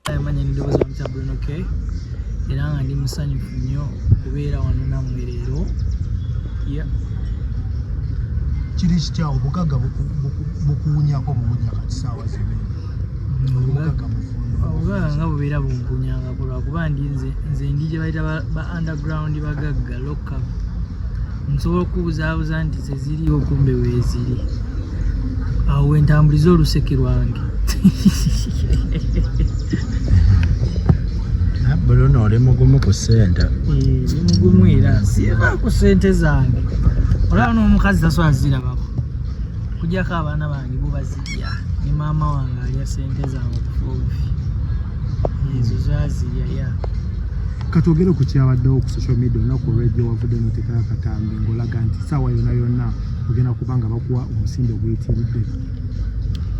Amanya n'eddoboozi bamuyita Bruno K, era nga ndi musanyufu nnyo okubeera wano nammwe leero. Yeah. Kiri kitya, obugagga bukuwunyako buwunya kati saawa zino? Obugagga mufumbo. Obugagga nga bubeera bumpunyangako lwakuba ndi nze ndi gye bayita ba underground bagagga, lock-up. Nsobola okubuzaabuza nti teziriyo, kumbe weeziri. Awo wentambuliza oluseke lwange. Bruno, oli mugumu ku ssente. Eh, ndi mugumu era siva ku ssente zange. Olaba n'omukazi tasobola zirabako, kujjako abaana bange bo bazirya, ne maama wange alya ssente zange okufa obufi, ezo zazirya ya. Katwogere ku kyabaddewo ku social media olunaku olwejjo. Wavudde noteekayo akatambi ng'olaga nti saawa yonna yonna ogenda kuba nga bakuwa omusimbi oguyitiridde.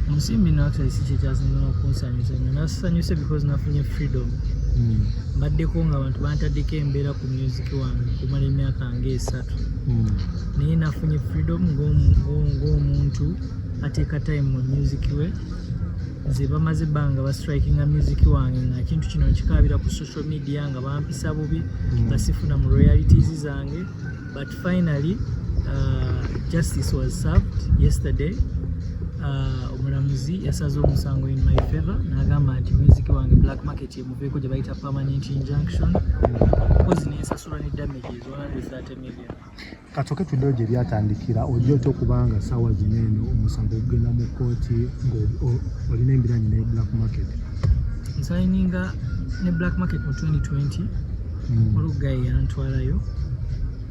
Omusimbi no actually si kyekyasinze n'okunsanyusa nnyo. Nasanyuse because nafunye freedom. Mbaddeko nga abantu bantaddeko embeera ku music wange kumala emyaka nga 3, naye nafunye freedom ng'omuntu ateeka time mu music we. Nze bamaze ebbanga bastrikinga music wange, nga ekintu kino nkikaabira ku social media, nga bampisa bubi, nga sifuna mu royalties zange. But finally justice was served yesterday. Omulamuzi yasaze omusango in my favor, n'agamba nti music wange Black Market emuveeko, gye bayita permanent injunction, kozi nensasula ne damages 130 million. Kasooke tuddeyo gye byatandikira. Ojja otya okubanga saawa zino eno omusango gugenda mu kkooti ng'olina embiranye ne Black Market? Nsayininga ne Black Market mu 2020. Waliwo guy yantwalayo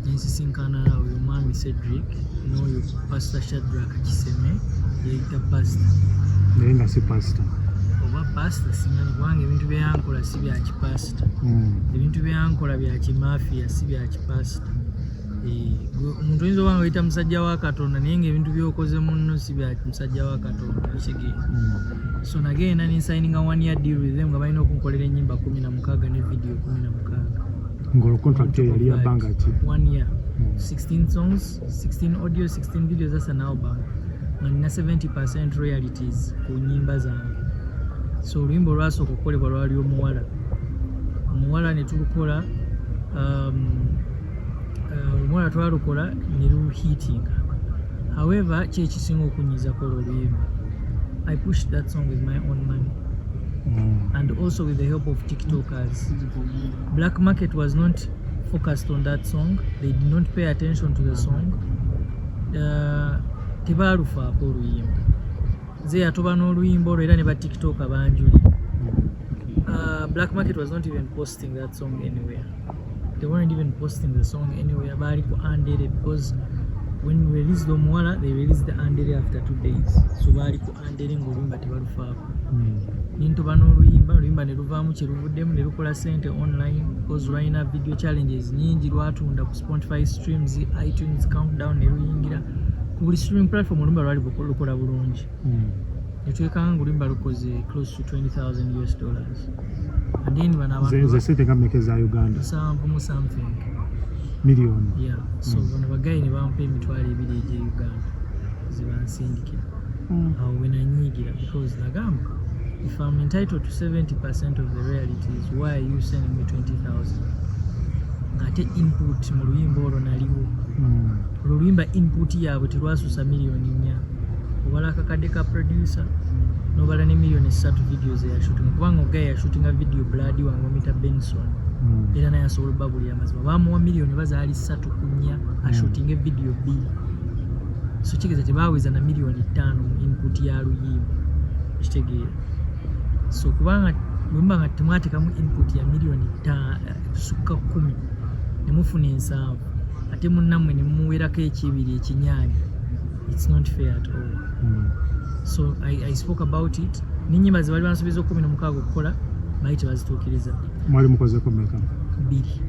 nensisinkana oyo omwami Cedric n'oyo Pastor Shadrack Kiseme, yeyita pastor. Naye nga si pastor. Oba pastor simanyi, kubanga ebintu byeyankola si bya kipasita. Ebintu byeyankola bya kimafiya, si bya kipasita. Eh, omuntu oyinza oba nga oyita musajja wa Katonda, naye nga ebintu byokoze munno si bya musajja wa Katonda, okitegeera? So nagenda nensayininga one year deal with them, nga balina okunkolera ennyimba 16 ne video 16. Ng'olwo contract eyo yali ya bbanga ki? One year. 16 songs, 16 audio, 16 videos, that's an album, nga nina 70% royalties ku nyimba zange. So oluyimba olwasooka okukolebwa lwali Omuwala. Omuwala ne tulukola, Omuwala twalukola ne luhitinga. However, ki ekisinga okunyiizako olwo oluyimba, I pushed that song with my own money and also with the help of TikTokers. Black Market was not focused on that song. They did not pay attention to the song. Tebaalufaako oluyimba. Nze yatoba n'oluyimba olwo era ne ba TikToker banjuli. Black Market was not even posting that song anywhere. They weren't even posting the song anywhere. Baali ku Andere, because when we released Omuwala, they released the Andere after 2 days. So baali ku Andere ng'oluyimba tebalufaako. Nintoba n'oluyimba, oluyimba ne luvaamu kye luvuddemu, ne lukola sente online because lwalina video challenges nyingi. Lwatunda ku Spotify streams, iTunes countdown, ne luyingira ku buli streaming platform. Oluyimba lwali lukola bulungi. Netwekanga nga oluyimba lukoze close to 20,000 US dollars, and then bano abantu Ze sente nga mmeka eza Uganda? Nsanvu mu something. Miliyoni. Yeah, so bano ba guy ne bampa 20,000 egye Uganda zebansindikira. Awo wenanyiigira, because nagamba, if I'm entitled to 70% of the royalties, why are you sending me 20,000, ng'ate input mu luyimba olwo naliwo? Olwo oluyimba input yaabwe terwasusa miliyoni 4. Obala akakadde ka producer, nobala ne miliyoni 3 videos eyashootinga, kubanga o guy yashootinga video blood wange omita Benson. Era naye asobola obbabulira amazima, bamuwa miliyoni oba zaali 3 ku 4 ashootinga video 2. So kitegeeza tebaweza na miliyoni 5 mu input ya luyimba, kitegeera? So kubanga bwemba nga temwatekamu input ya miliyoni sukka 10, nemufuna 70, ate munnammwe nemumuwerako ekibiri ekinyaanya, it's not fair at all. So I spoke about it. N'ennyimba ze bali bansuubiza 16 okukola, baali tebazituukiriza. Mwali mukozeko mmeka? Bbiri,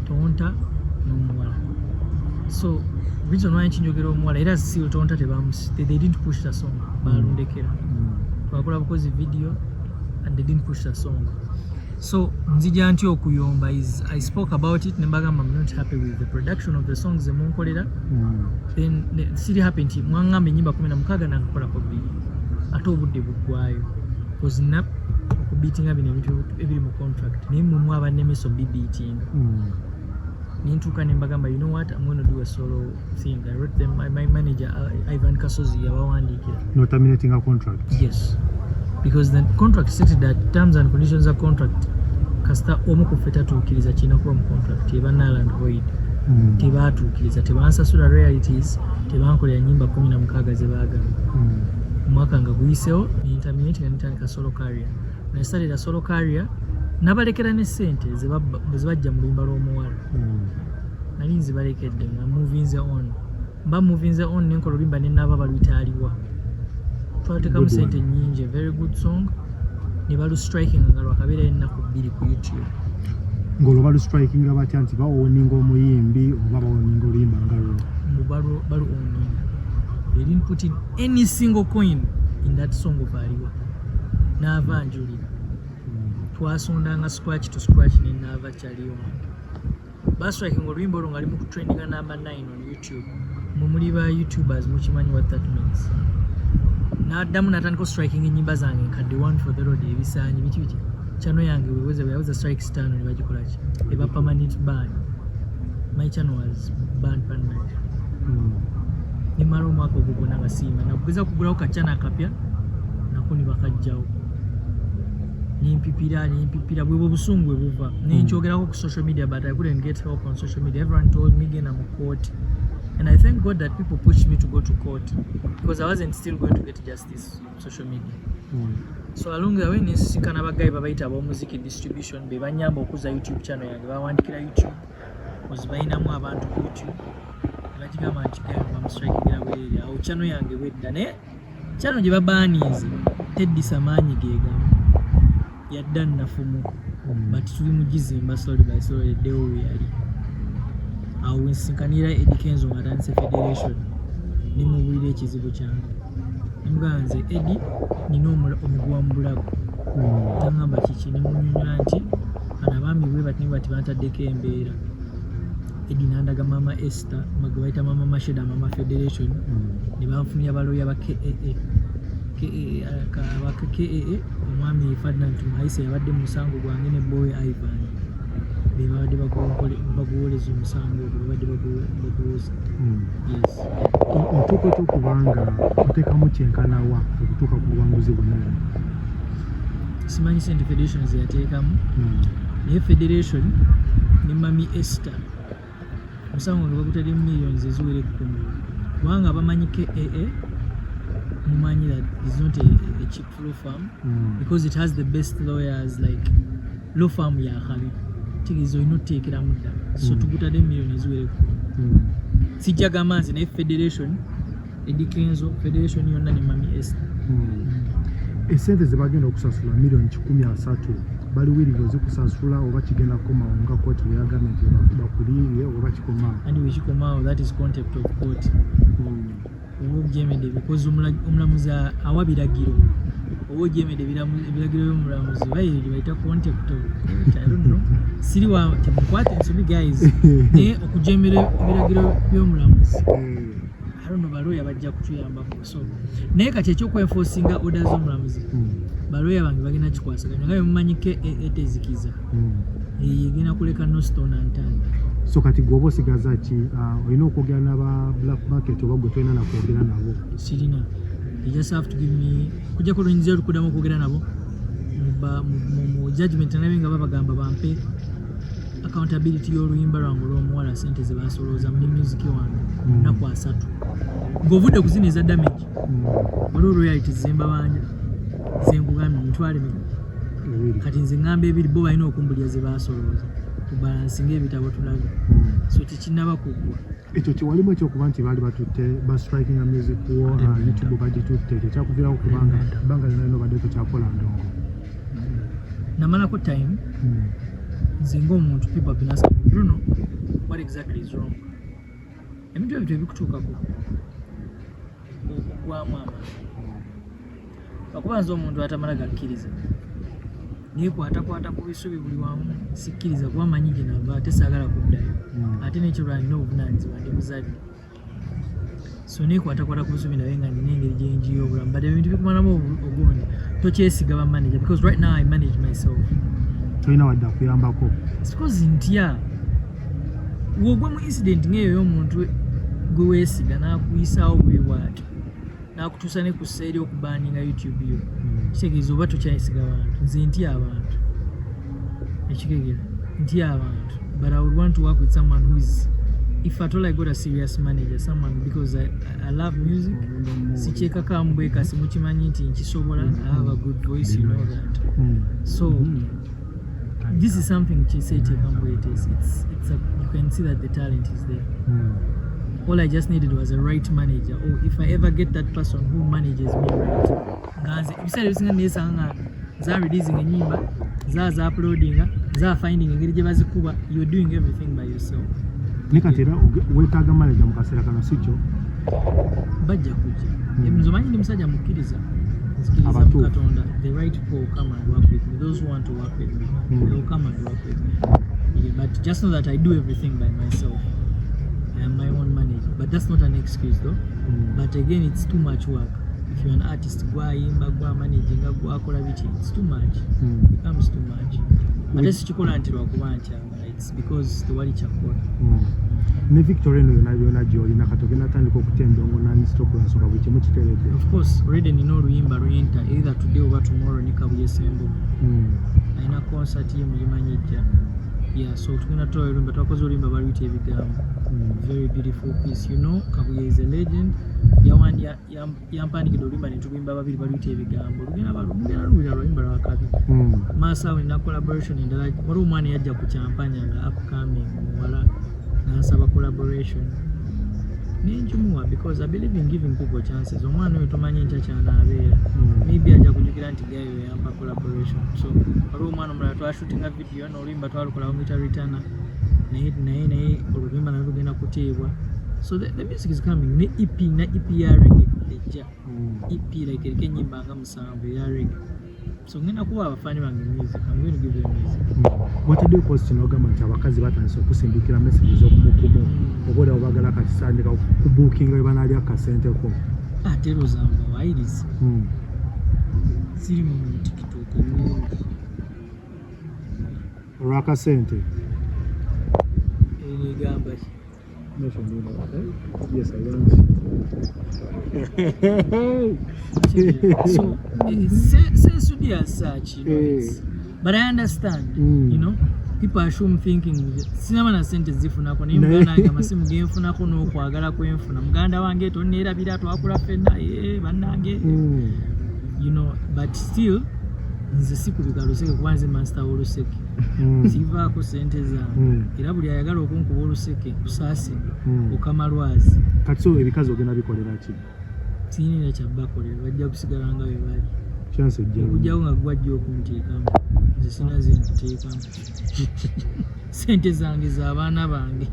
Tonta n'Omuwala. So reason why nkinjogera Omuwala, era still Tonta tebamusi, they didn't push the song, balundekera. Twakola bukozi video and they didn't push the song. So nzija nti okuyomba is I spoke about it, nembagamba I'm not happy with the production of the songs zemunkolera. Then siri happy nti mwaŋŋamba ennyimba 16, nakakolako bbiri, ate obudde buggwayo, cause na Okubeatinga bino ebintu ebiri mu contract, naye mmwe abannemesa obibeatinga. Nentuuka ne mbagamba, "You know what, I'm going to do a solo thing." I wrote them, my manager, Ivan Kasozi, yabawandiikira. No terminating a contract. Yes, because the contract stated that terms and conditions of contract, kasita omu ku ffe tatuukiriza kirina kuba mu contract, eba null and void. Tebaatuukiriza, tebansasula royalties, tebankolera nyimba 16 ze baagamba. Omwaka nga guyisewo, nenterminate nga nentandika solo career. When I started a solo career, nabalekera ne sente ze bajja mu luyimba lw'omuwala. Nali nzibalekedde nga movinze on, mba movinze on, nenkola oluyimba nenaaba baluyita "Aliwa". Twatekamu Good one. sente nyingi, a very good song, ne balustriking nga lwakabeerayo ennaku 2 ku YouTube. Ng'olwo balustrikinga batya? Nti baowninga omuyimbi oba baowninga oluyimba nga lwo? Mbu balu owninga. They didn't put in any single coin in that song of "Aliwa". Naava njulira, twasondanga scratch to scratch nenaava kyali wange. Bastriking oluyimba olwo nga ali mu kutrendinga number 9 on YouTube. Mwe muli ba YouTubers, mukimanyi what that means. N'addamu n'atandika striking ennyimba zange enkadde, "One for the Road", ebisaanyi, biki biki. Channel yange weweza bwe yaweza strikes 5, ne bagikola ki, eba permanent ban. My channel was banned permanent. Nimala omwaka ogwo gwonna nga siima. Nakugeza kugulawo kachannel akapya, nako ne bakajjawo. Nempipira, nempipira, bwebwe obusungu bwe buva nenkyogerako ku social media, but I couldn't get help on social media. Everyone told me, "Genda mu court," and I thank God that people pushed me to go to court, because I wasn't still going to get justice on social media. So along the way nensisinkana abaguy babayita ab'omuziki distribution, be banyamba okuza YouTube channel yange. Bawandikira YouTube ozi balinamu abantu ku YouTube, ne bagigamba nti guy bamustrikingira bwerere. Awo channel yange bwedda, naye channel gye babaaniize teddisa maanyi geegamu, yadda nnafumu. But tuli mugizimba slowly by slowly, eddewo we yali. Awo wensinkanira Eddy Kenzo nga atandise federation, nemubuulira ekizibu kyange. Nemugamba, "Nze Eddy, nina omuguwa mu bulago." Nagamba, "Kiki?" Nemunyonyola nti bano abaami bwe bati ne bati bantaddeko embeera. Eddy nandaga Mama Esther, gwe bayita Mama Masheda, Mama Federation. Ne banfunira balooya ba KAA, KAA, aba KAA, omwami Ferdinand Tumuhaise yabadde mu musango gwange ne Boy Ivan, be babadde baguwoleza omusango ogwo, babadde baguwoza. Yes. Otuuka otya okubanga oteekamu kyenkanawa okutuuka ku buwanguzi buno? Simanyi sente federation zeyateekamu, naye federation ne Mami Esther omusango gwange bagutaddemu millions eziwera 10, kubanga bamanyi KAA, mumanyi that is not a cheap law firm, because it has the best lawyers. Like law firm yakabi, tegeeza olina otuteekeramu ddala. So tugutadde miliyoni eziwera 10. Sijja gamba nze, naye federation, Eddy Kenzo, federation yonna ne Mami Esther. Esente ze bagenda okusasula, miliyoni 130, bali willing ozikusasula oba kigenda kukomawo nga kooti bwe yagambye nti bakuliirye, oba kikomaawo? And wekikomaawo, that is contempt of court, oba ogyemedde, because omulamuzi awa biragiro, oba ogyemedde ebiragiro by'omulamuzi, baye bayita contempt of court. I don't know, siri wa temukwata ensobi guys, naye okugyemera ebiragiro by'omulamuzi, I don't know, balooya bajja kutuyambako. So naye kati ekyokwenforcinga order z'omulamuzi, balooya bange bagenda kikwasaganya nga bwemumanyi KAA tezikiza. Eyo egenda kuleka no stone unturned. So kati gwe oba osigaza ki? Ah, olina okwogera n'aba black market oba gwe tolina nakwogera nabo? Sirina. They just have to give me, kujjako luyinza olukuddamu okwogera nabo mu judgment, nabe nga babagamba bampe accountability y'oluyimba lwange olw'omuwala, sente ze basolooza ne music wange. Nnaku 30 ng'ovudde ku zino eza damage. Waliwo royalties zembabanja zenkugambye emitwalo emeka? 2. Kati nze ŋŋamba 2, bo balina okumbulira ze basolooza, tubalansinga ebitabo tulabe. So tekinnaba kuggwa. Ekyo kiwalimu ekyokuba nti baali batutte ba strikinga music wo, YouTube bagitutte, ekyo kyakuviirako kubanga ebbanga lyonna lino obadde tokyakola ndongo? Namalako time. Nze ng'omuntu, people have been asking me, "Bruno, what exactly is wrong?" Ebintu ebyo tebikutuukako okugwamu amaanyi, lwakuba nze omuntu atamala gakkiriza, naye kwatakwata ku bisubi buli wamu sikkiriza, kuba manyi gye nava ate saagala kuddayo. Ate n'ekirala, nina obuvunaanyizibwa, ndi muzadde, so nekwatakwata ku busubi naye nga nina engeri gyenjiya obulamu, but ebintu bikumalamu ogundi. Tokyesiga ba manager because right now I manage myself. Tolina wadde akuyambako? It's because ntya wogwa mu incident ng'eyo y'omuntu gwe weesiga n'akuyisaawo bwe bwatyo, n'akutuusa ne ku sseeri okubaninga YouTube yo, kitegeeza oba tokyayesiga bantu. Nze ntya abantu, ekikegera ntya abantu, but I would want to work with someone who is, if at all I got a serious manager, someone, because I love music. Sikyekakamu bwekasi, mukimanyi nti nkisobola. I have a good voice, you know that. So this is something kyeseeteekamu bwetesi. It's a, you can see that the talent is there. All I just needed was a right manager, or if I ever get that person who manages me right, nga nze ebiseera ebisinga neesanga nga nza releasing enyimba, nza uploadinga, nza finding engeri gye bazikuba. You're doing everything by yourself. Ne kati era weetaaga manager mu kaseera kano, si kyo? Bajja kujja. Nze omanyi ndi musajja mukkiriza, nzikiriza mu Abatuufu. Katonda. The right people will come and work with me. Those who want to work with me, they will come and work with me. Yeah, but just know that I do everything by myself. I am my own manager, but that's not an excuse though. But again, it's too much work. If you're an artist, gwayimba, gwa managinga, gwakola biki, it's too much. Becomes too much. Ate sikikola nti lwakuba nkyagala, it's because tewali kyakukola. Ne victory eno yona yona gyolina kati ogenda tandika okutya endongo non-stop lwansonga buli kimu kiteredde? Of course, already nina oluyimba lwenta either today oba tomorrow ne Kabuye Sembo. Alina concert ye mugimanyi ejja. Yeah, so tugenda tutola oluyimba, twakoze oluyimba baluyita Ebigambo. Very beautiful piece. Kabuye is a legend. Yampandikidde oluyimba ne tuluyimba babiri, baluyita Ebigambo. Lugenda mugenda luwulira, luyimba lwakabi. Maaso awo nina collaboration endala. Waliwo omwana yajja ku kyampanya nga upcoming muwala, nansaba collaboration nenjimuwa because I believe in giving people chances. Omwana oyo tomanyi nkya kyanaabeera. Maybe ajja kujjukira nti gayo yampa collaboration. So waliwo omwana omulala twashootinga video n'oluyimba twalukola, bamuyita Ritana, naye oluyimba nalwo lugenda kuteebwa. So the music is coming ne EP, na EP ya reggae ejja. EP like eriko ennyimba nga 7 eya reggae. So ngenda kuwa abafaani bange music. I'm going to give them music. Wataddeyo post n'ogamba nti abakazi batandise okusindikira message ez'okumukumu, oba oliawo bagala kati sandika kubuukinga we banaalya akasenteko. Ate rozamba wayirizi siri mu TikTok mingi. Olw'akasente. Egamba ki? Yes, I want. So sensudi as such, but I understand. People assume thinking sinaba na sente zifunako, naye muganda wange amasimu genfunako n'okwagala kwenfuna, muganda wange tonneerabira, twakula ffenna, bannange. But still nze sikubika luseke kuba nze master w'oluseke. Sivaako sente zange. Era buli ayagala okunkuba oluseke kusaasidde. Okamalwazi. Kati so ebikazi ogenda bikolera ki? Sirina kyabbakolera, bajja kusigala nga bwe bali. Chance ejja. Okugjawo nga gwajja okunteekamu, nze sina zenkuteekamu, sente zange z'abaana bange.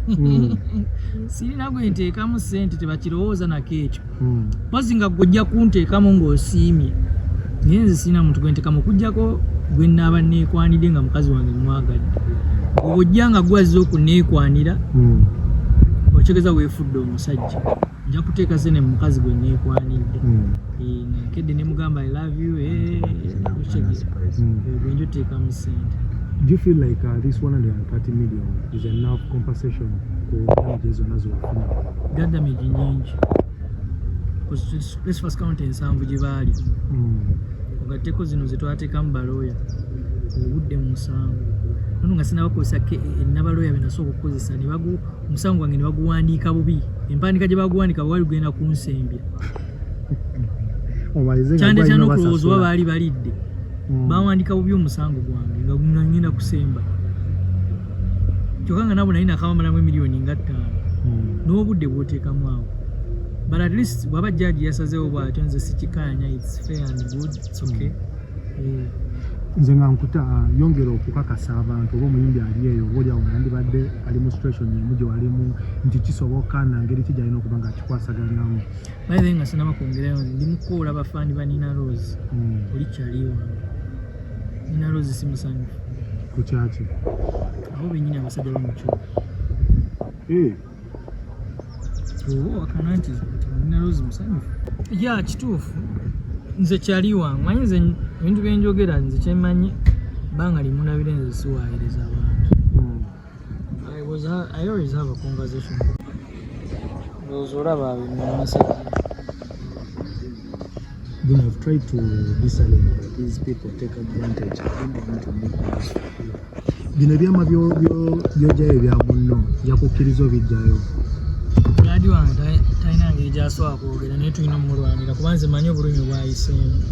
Sirina gwe nteekamu sente, tebakirowooza nako ekyo. Mpozi nga gwe ojja kunteekamu ng'osiimye, naye nze sirina muntu gwe nteekamu okugjako gwe nnaaba neekwanidde nga mukazi wange mwagadde. Oba ojja nga gwazze okuneekwanira, okitegeeza weefudde omusajja. Nja kuteeka sente mu mukazi gwe neekwanidde. Eh, nga nkedde ne mugamba "I love you", okitegeera? Gwe nja oteekamu sente. Do you feel like this 130 million is enough compensation ku damages zonna zewafuna? Ga damage nyingi. Let's first count 70 gye baali, ogatteko zino ze twateekamu balooya, obudde mu musango nono nga sinabakozesa nabalooya be nasooka okukozesa ne bagu omusango gwange ne baguwandiika bubi. Empandiika gye baguwandiika bwali gugenda kunsembya. Omalize nga Kyandeetera gwalina n'okulowooza oba obasasula. baali balidde. Bawandiika bubi omusango gwange nga ngenda kusemba, kyokka nga nabo nali nakabamalamu emiliyoni nga 5. N'obudde bw'oteekamu awo, but at least bw'aba jaaji yasazeewo bw'atyo, nze sikikaanya. It's fair and good, it's okay. Eh, Nze nga nkuta, yongera okukakasa abantu oba omuyimbi ali eyo oba oliawo nga yandibadde ali mu situation emu gye walimu nti kisoboka, na ngeri ki gyalina okuba nga akikwasaganyamu? By the way, nga sinaba kwongerayo, ndi mukoola bafaani ba Nina Rose. Oli kyali wange Nina Rose si musanyufu. Ku kyaki? Abo bennyini abasajja bamukyuka. Oba owakana nti Nina Rose musanyufu, ya kituufu. Nze kyali wange manyi nze Ebintu byenjogera nze kyemmanyi, bbanga limulabire nze siwaayiriza abantu. I always have a conversation. Ndowooza olaba bino message. Then I've tried to be silent, but these people take advantage. I don't want to make noise for you. Bino ebyama by'ojjayo ebya munno, yakukkiriza obijjayo? Blood wange talina ngeri gy'asobola kwogera, naye tulina omulwanira kuba nze manyi obulumi bwayiseemu.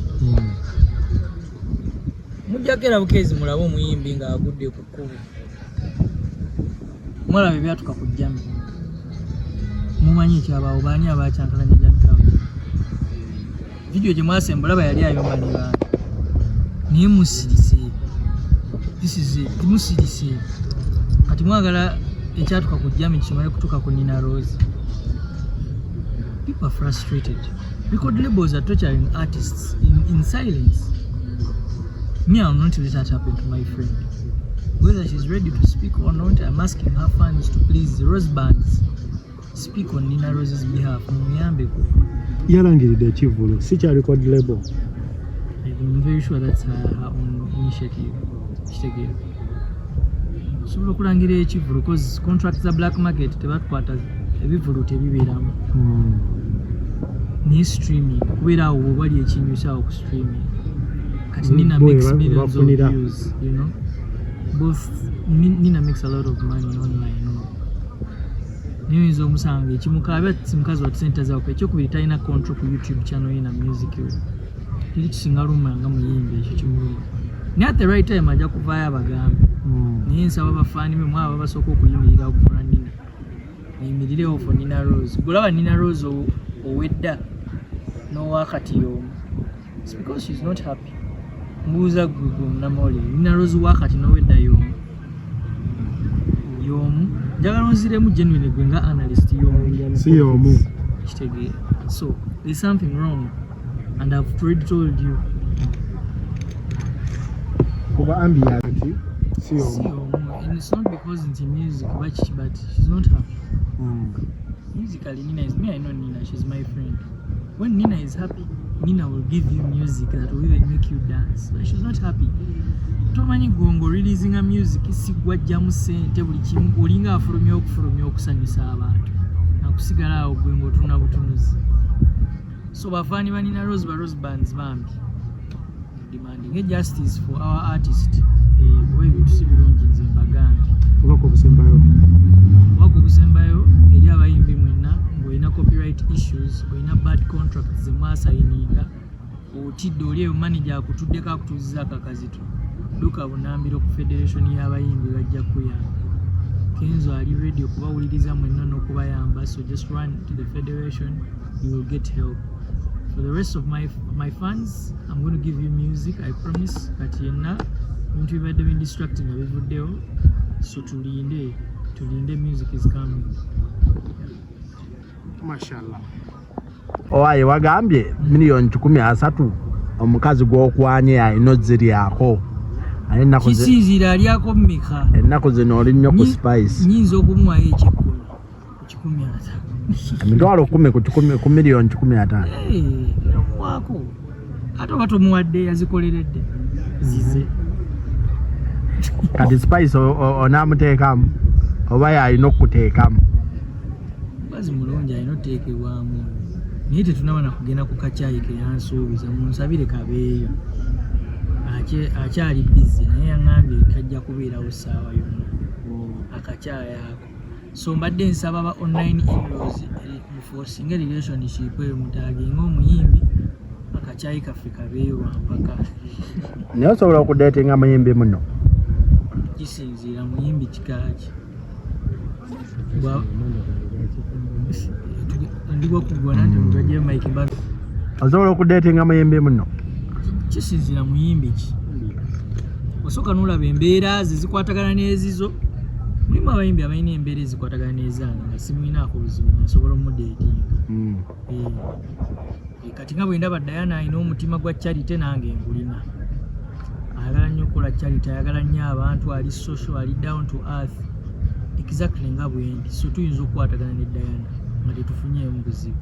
Mujjako era bukeezi mulabe omuyimbi ng'agudde ku kkubo. Mulaba ebyatuka ku Jami, mumanyi ekyabaawo, baani abakyankalanya Jami Town. Vidiyo gye mwasemba olaba yali ayomba ne bantu, naye musirise. This is it, musirise. Kati mwagala ekyatuka ku Jami kimale kutuuka ku Nina Rose. People are frustrated. Record labels are torturing artists in silence. Me, I will not let that happen to my friend. Whether she's ready to speak or not, I'm asking her fans to please, the Rose Bands, speak on Nina Rose's behalf. Mumuyambeko. Yalangiridde ekivvulu, si kya record label. I'm very sure that's her own initiative. Kitegeera, osobola okulangira ekivvulu cause contract za black market tebatukwata, ebivvulu tebibeeramu. Naye streaming kubeera awo bwe wali ekinyusa awo ku streaming. Kati Nina Bo makes millions of bafunira. views. Both Nina makes a lot of money online, no? Naye oyinza omusanga ekimukaabya si mukazi wa sente zaako. Ekyokubiri, talina control ku YouTube channel ye na music we. Teri kisinga luma nga muyimbi, ekyo kimuluma, naye at the right time ajja kuvaayo abagambe. Naye nsaba bafaani be mwabo abasooka okuyimirira okufuna Nina, muyimirirewo for Nina Rose. Golaba Nina Rose owedda n'owakati y'omu. It's because she's not happy. Mbuuza gwe, gwe munnamawulire, Nina Rose wakati n'owedda y'omu? Y'omu? Njagala onziremu genuine, gwe nga analyst, y'omu? Si y'omu. Kitegeera, so there's something wrong and I've already told you. Kuba ambiyati si Si y'omu. y'omu, and it's not because nti music but she's not happy. Musically, Nina is me. I know Nina, she's my friend. When Nina is happy, Nina will give you music that will even make you dance, but she's not happy. Tomanyi gongo releasinga music si gwajjamu ssente, buli kimu olinga afulumya okufulumya okusanyusa abantu nakusigala awo gwe ng'otunula butunuzi. So bafaani ba Nina Rose, ba Rose Bands, bambi demanding justice for our artist. Eh, kuba ebintu si birungi, nze mbagambye. Obubaka obusembayo? Obubaka obusembayo eri abayimbi mwenna, ng'olina copyright issues, olina bad contracts zemwasayininga, otidde oli eyo manager akutuddeko akutuuzizaako akazito, dduka bunambiro ku federation y'abayimbi, bajja kuyamba. Kenzo ali ready okubawuliriza mwenna n'okubayamba, so just run to the federation, you will get help. For the rest of my fans, I'm going to give you music, I promise. Kati yenna ebintu bibadde bindistracting nga bivuddewo, so tulinde, tulinde, music is coming. Mashallah. Owaye wagambye 130 million omukazi gw'okwanye alina oziryako, naye ennaku Kisinziira alyako mmeka. Ennaku zino oli nnyo ku Spice. Nyinza okumuwayo ekyekkumi ku 150. 10,000 ku kikumi, ku 150 million? Eh, nomuwaako, ate oba tomuwadde yazikoleredde zize. Kati Spice onaamuteekamu oba yalina okukuteekamu? Mukazi mulungi, alina otuteekebwamu, naye tetunaba nakugenda ku kacyayi keyansuubiza. Munsabire kabeeyo. Akyali busy, naye yaŋŋambye kajja kubeerawo ssaawa yonna akacyayi ako. So mbadde nsaba ba online in-laws muforcinge relationship eyo, mutaginga omuyimbi, akacyayi kaffe kabeeyo lwampaka. Naye osobola okudeetinga muyimbi muno? Kisinziira muyimbi kikaaki. Ndigwa kugwana nti mugajje mike mba. Osobola okudeetinga muyimbi muno? Kisinziira muyimbi ki. Osooka n'olaba embeera ze zikwatagana n'ezizo. Mulimu abayimbi abalina embeera ezikwatagana n'ezange nga simulinaako buzibu, nga nsobola omudeetinga. Eh, eh, kati nga bwe ndaba Diana alina omutima gwa charity, nange ngulina. Ayagala nnyo okukola charity, ayagala nnyo abantu, ali social, ali down to earth, exactly nga bwendi. So tuyinza okukwatagana ne Diana nga tetufunyeemu buzibu.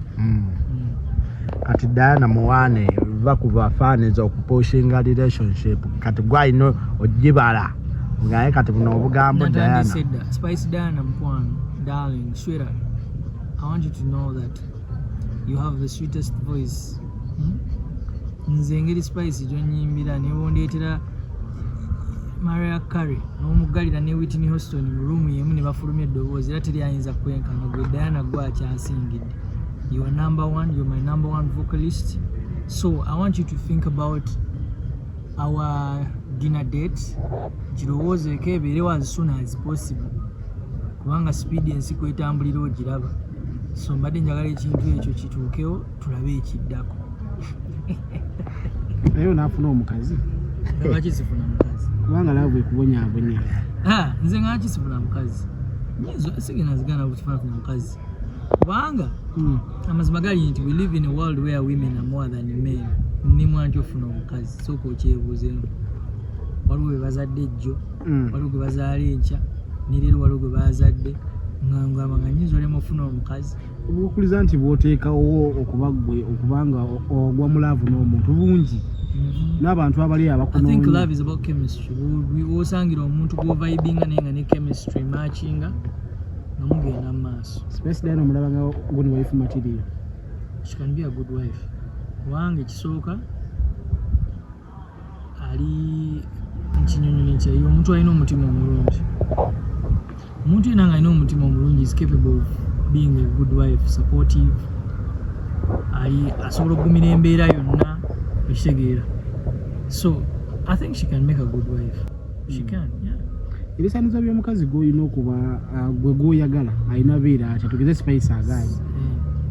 Kati Diana muwaane, va ku bafaaniza okupushinga relationship. Kati gwalina ogibala ngaye kati buno obugambo Diana. Natandise dda. Spice Diana, mukwano, darling, sweetheart, I want you to know that you have the sweetest voice, Nze engeri Spice gyonyimbira, nebondeetera Mariah Carey n'omuggalira ne Whitney Houston mu room yemu ne bafulumya eddoboozi, era teri ayinza kwenkana. Gwe Diana, gwe akyasingidde. You are number one, you're my number one vocalist. So I want you to think about our dinner date. Girowoozeeko, ebeerewo as soon as possible, kubanga speed ensi kwetambulira ogiraba. So mbadde njagala ekintu ekyo kituukewo, tulabe ekiddako. Naye onaafuna omukazi? Nga lwaki sifuna mukazi? Kubanga love ekubonyaabonya. Ah, nze nga lwaki sifuna mukazi? Sigenda zigana butifuna mukazi, kubanga amazima gali nti we live in a world where women are more than men. Nimwa nti ofuna omukazi, sooka okyebuuzeemu. Waliwo be bazadde ejjo, waliwo gwe bazaala enkya, ne leero waliwo gwe bazadde. Nga ngamba nga nyinza olema ofuna omukazi? Obukuliza nti bw'oteekawo okuba ggwe okubanga ogwa mu love n'omuntu bungi n'abantu abali I think abakunoonya. love is about chemistry. W'osangira omuntu gw'ovibinga naye nga ne chemistry matchinga, nga mugenda mu maaso. Spice Diana omulaba nga guni wife material? She can be a good wife, kubanga ekisooka ali nkinyonyola nti ye omuntu alina omutima omulungi. Omuntu yenna nga alina omutima omulungi is capable of being a good wife, supportive, ali asobola okugumira embeera yonna, ekitegeera. So I think she can make a good wife. She can, yeah. Ebisaanizo by'omukazi gw'olina okuba gwe gw'oyagala alina beera atya? Tugeze Spice agaanye. Eh,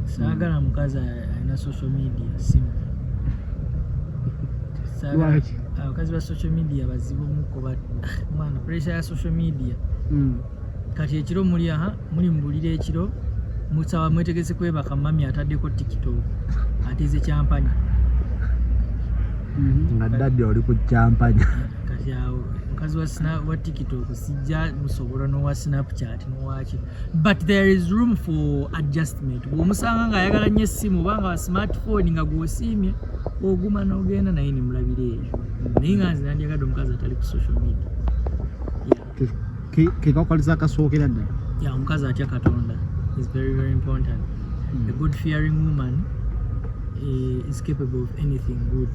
saagala mukazi alina social media simu. Saagala. Lwaki? Abakazi ba social media bazibu muko, ba mwana pressure ya social media. Kati ekiro muli aha, muli mubulira ekiro musawa, mwetegese kwebaka, mami ataddeko TikTok, ateze kyampanya. Nga daddy oli ku kyampanya. Kati awo mukazi wa TikTok sijja musobola, nowa Snapchat nowaki, but there is room for adjustment. Bw'omusanga ng'ayagala nnyo essimu oba nga wa smartphone nga gw'osiimye, oguma n'ogenda naye nemulabira eyo. Naye nga nze nandyagadde omukazi atali ku social media, yeah. Ke kakukaliza akasookera ddala. Yeah, omukazi atya Katonda is very, very important. A good fearing woman is capable of anything good.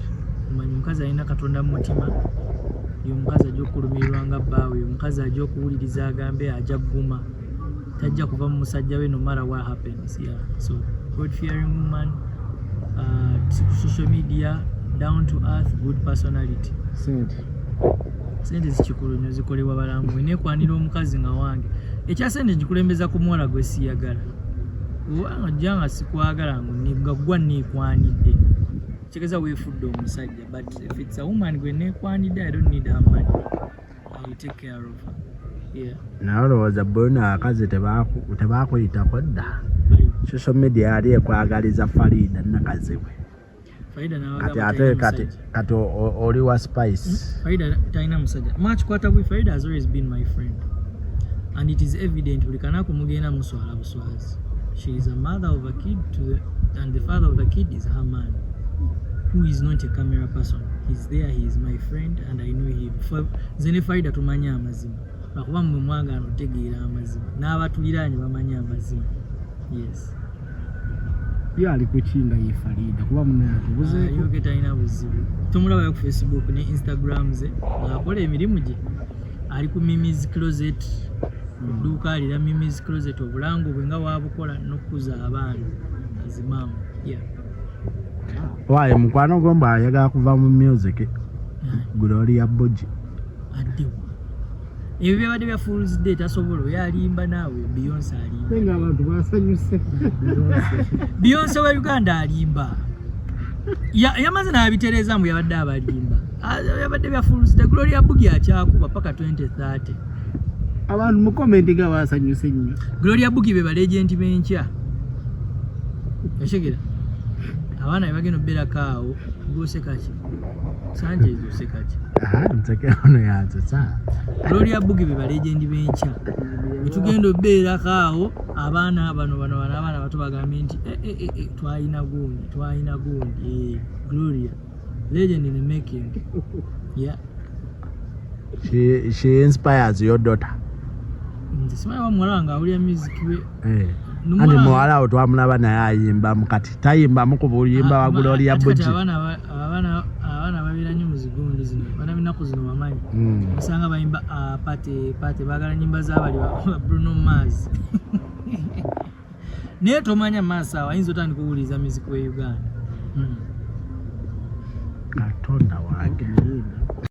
Omanyi omukazi alina Katonda mu mutima, ye omukazi ajja okulumirirwa nga bbaawe, ye omukazi ajja okuwuliriza agambe, ajja kuguma, tajja kuva mu musajja we no matter what happens. Yeah, so God fearing woman, social media, down to earth, good personality. Sente? Sente zikikulu nnyo, zikolebwa balamu. Neekwanira omukazi nga wange, ekya sente nkikulembeza ku muwala gwe siyagala. Obanga ojja nga sikwagala, nga gwa neekwanidde, kitegeeza weefudde omusajja. But if it's a woman gwe neekwanidde, I don't need her money, I will take care of her, yeah. Naye olowooza bona abakazi tebakuyitako dda? Bali? Social media yali ekwagaliza Farida Nakazibwe. Farida Kati n'abagamba ate talina kati musajja. Kati oli wa Spice. Farida talina musajja. Mwakikwata bwi. Farida has always been my friend and it is evident. Buli kanaku mugenda muswala buswazi. She is a mother of a kid and the father of the kid is her man, who is not a camera person. He's there, he is my friend and I know him. Nze ne Farida tumanyi amazima, lwakuba mmwe mwagaana otegeera amazima, n'abatuliraanye bamanyi amazima, yes. Ye ali kuki nga ye Farida? Kuba munatubuzeeko. Yoke talina buzibu, tomulabayo ku Facebook ne Instagram ze ng'akola emirimu gye. Ali ku Mimi's Closet, edduuka alira Mimi's Closet, obulango bwe nga wabukola n'okukuza abaana azimaamu, yeah. Waaye mukwano gwo mbw ayagala kuva mu music, Gloria Bugie. Addewa? Ebyo byabadde bya Fools Day, tasobola. Oyo alimba naawe. Beyonce alimba. Naye nga abantu basanyuse. Beyonce wa Uganda alimba. Yamaze n'abitereeza mbu yabadde abalimba. Ah, yabadde bya Fools Day. Gloria Bugie akyakuba paka 2030. Abantu mu comment nga basanyuse nnyo. Gloria Bugie be ba legend b'enkya, oshegera abaana be bagenda obeerako awo. Gwosekaki Sanchez, osekaki? Nseke ono yanzesa. Gloria Bugie be ba legend b'enkya etugenda obeerako awo. Abaana bano abaana bato bagambye nti, "Eh, eh, eh, eh, twalina gundi, twalina gundi." Gloria, legend in the making, yeah. She inspires your daughter. Nze simanyi wa muwala wange awulira music we. Eh. Nomuwala Anti muwala wo twamulaba naye ayimbamu, kati tayimbamu ku buyimba wa Gloria Ate kati Bugie. abaana babeera nnyo mu zigundi zino, baana b'ennaku zino bamanyi. Osanga bayimba, ah, party party, baagala nyimba z'abali ba Bruno Mars, naye tomanya maaso awo ayinza otandika okuwuliriza music we Uganda. Katonda wange.